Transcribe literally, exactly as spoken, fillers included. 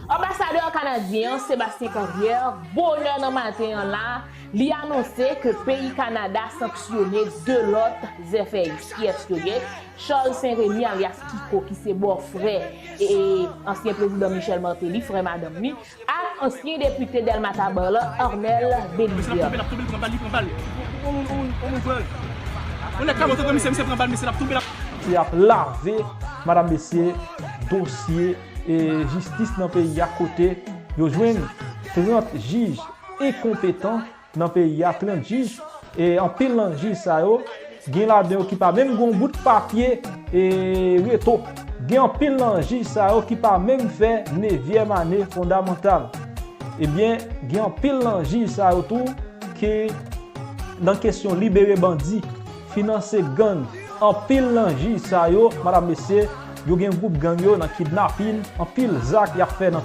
Anbasadè kanadyen an, Sébastien Carrière, bonè nan maten an la, li anonse ke peyi Kanada sanksyone de lòt F A S. Kiyès yo ye? Charles Saint-Remy alyas Kiko, ki se bòfrè e, e ansyen prezidan Michel Martelly, frè madanm li, ak ansyen depite Dèlma Tabarre, Arnel Bélizaire. Se ap lave, madanm mesye, dosye e jistis nan peyi a, kote yo jwenn trant jij enkonpetan nan peyi a, trant jij, e anpil nan jij sa yo, gen ladan yo ki pa menm gen yon bout papye e reto. Gen anpil nan jij sa yo ki pa menm fè nevyèm ane fondamantal. Ebyen, gen anpil nan jij sa yo tou ki nan kesyon libere bandi, finanse gang. Anpil nan jij sa yo, madanm mesye, yo gen gwoup gang yo nan kidnapin, anpil zak y ap fè nan